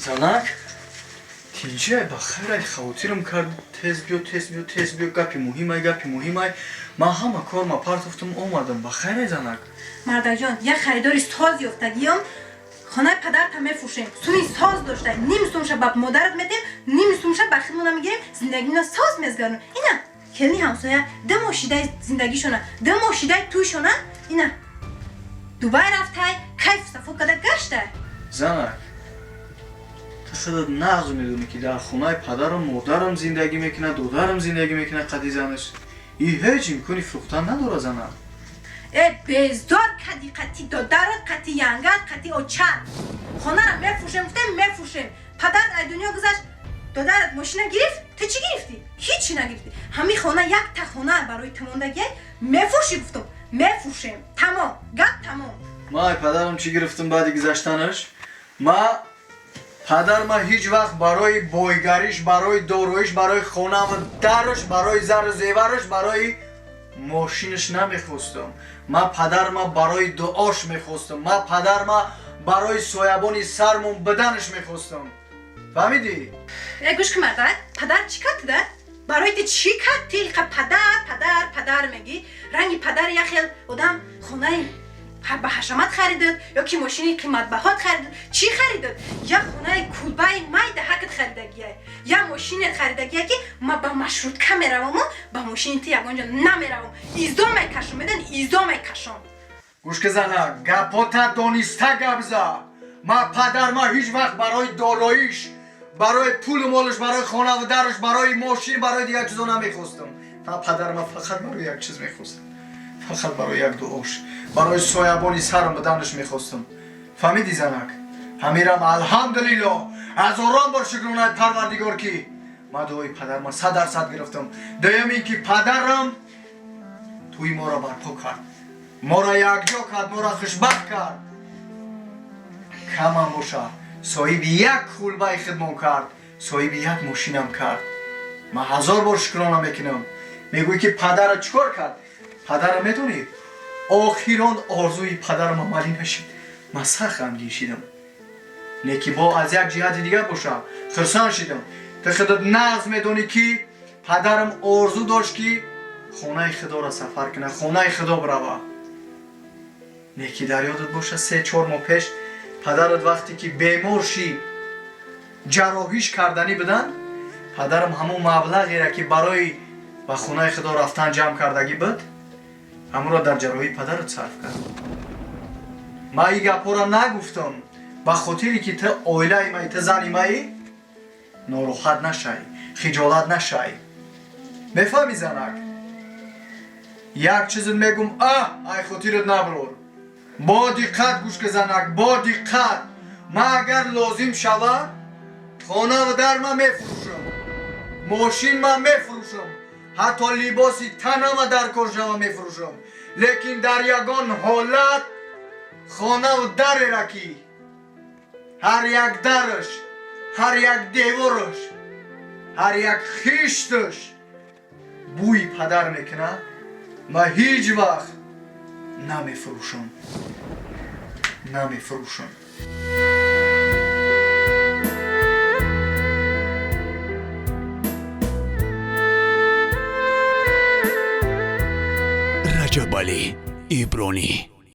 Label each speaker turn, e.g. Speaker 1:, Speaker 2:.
Speaker 1: Занак, тинҷиай, ба хайрай, хавотирам кард. Тез биё, тез биё, тез биё, гапи муҳимай, гапи муҳимай. Ман ҳама корма партофтам, омадам. Ба хайрай, занак?
Speaker 2: Мардакҷон, як харидори соз ёфтагиём. Хонаи падарта мефурӯшем. Суми соз дошта, ним сумша ба модарат медем, ним сумша ба хидмона мегирем, зиндагино соз мезгаронем. Ина келини ҳамсоя 2 моҳ шидаи зиндагишона, 2 моҳ шидаи тӯйшона, ина Дубай рафтай, кайфу сафо када гаштай.
Speaker 1: Занак, ту худат нағз медонӣ, ки дар хонаи падарам модарам зиндагӣ мекунад, додарам зиндагӣ мекунад қади занаш. И ҳеҷ имкони фурӯхтан надорад, занак.
Speaker 2: Э, безор кади, қати додарат, қати янгат, қати очат. Хонара мефурӯшем гуфтем, мефурӯшем. Падарат ай дунё гузашт, додарат мошина гирифт, ту чӣ гирифтӣ? Ҳичи нагирифтӣ. Ҳамин хона якта хона барои ту мондагиай. Мефурӯшӣ гуфтум, мефурӯшем, тамом, гап тамом.
Speaker 1: Ма ай падарам чӣ гирифтам баъди гузаштанаш? Ма падарма ҳеҷ вақт барои бойгариш, барои дороиш, барои хонаву дараш, барои зару зевараш, барои мошинаш намехостам. Ма падарма барои дуош мехостам. Ма падарма барои соябони сармон биданаш мехостам. Фаҳмидӣ?
Speaker 2: Э, гӯш кун, мардак, падар чӣ кард да? Барои ту чӣ кард? Ти қа падар, падар, падар мегӣ. Ранги падар як хел одам хонаи ба ҳашамат харидад ё ки мошини қиматбаҳот харидад. Чӣ харидад? Як хонаи кулбаи майда ҳакат харидагия, як мошинет харидагия, ки ма ба маршрутка мераваму ба мошини ту ягон ҷо намеравам. Изо мекашам, медони, изо мекашам.
Speaker 1: Гӯш ки, зана, гапота дониста гап за. Ма падарма ҳеҷ вақт барои дороиш, барои пулу молаш, барои хонаву дараш, барои мошин, барои дигар чизо намехостам. Ма падарма фақат барои як чиз мехостам, фақат барои як дуош, барои соябони сарам буданаш мехостам. Фаҳмидӣ, занак? Ҳамирам, алҳамдулилло, ҳазорон бор шукронаи Парвардигор, ки ма дуои падарма 100% гирифтам. Дуюм ин ки падарам тӯи моро барпо кард, моро якҷо кард, моро хушбахт кард. Камам бошад, соҳиби як кулбаи хидмон кард, соҳиби як мошинам кард. Ман ҳазор бор шукрона мекунам. Мегӯӣ, ки падара чӣ кор кард? Падара медонӣ, охирон орзуи падарам амалӣ нашид. Ман сахт ғамгин шидам, не ки бо аз як ҷиҳати дигар бошам хурсанд шидам. Ту худат нағз медонӣ, ки падарам орзу дошт, ки хонаи худоро сафар кунад, хонаи худо бирава. Не ки дар ёдат боша, 3-4 моҳ пеш падарат вақте ки бемор шид, ҷарроҳиш карданӣ буданд, падарам ҳамон маблағеро, ки барои ба хонаи худо рафтан ҷамъ кардагӣ буд, ҳамонро дар ҷарроҳии падарат сарф кард. Ман ин гапҳоро нагуфтам ба хотире ки ту оилаи маи, ту зани маи, нороҳат нашавӣ, хиҷолат нашавӣ. Мефаҳмӣ, занак? Як чизат мегум, а ай хотират наброр. Бо диққат гӯш ки, занак, бо диққат. Ман агар лозим шава, хонаву дар ман мефурӯшам, мошин ман мефурӯшам, ҳатто либоси танама дар кор шава мефурӯшам, лекин дар ягон ҳолат хонаву дарера, ки ҳар як дараш, ҳар як девораш, ҳар як хишташ бӯи падар мекунад, ман ҳеҷ вақт намефурӯшам, намефурӯшам.
Speaker 3: Раҷабалӣ Ибронӣ.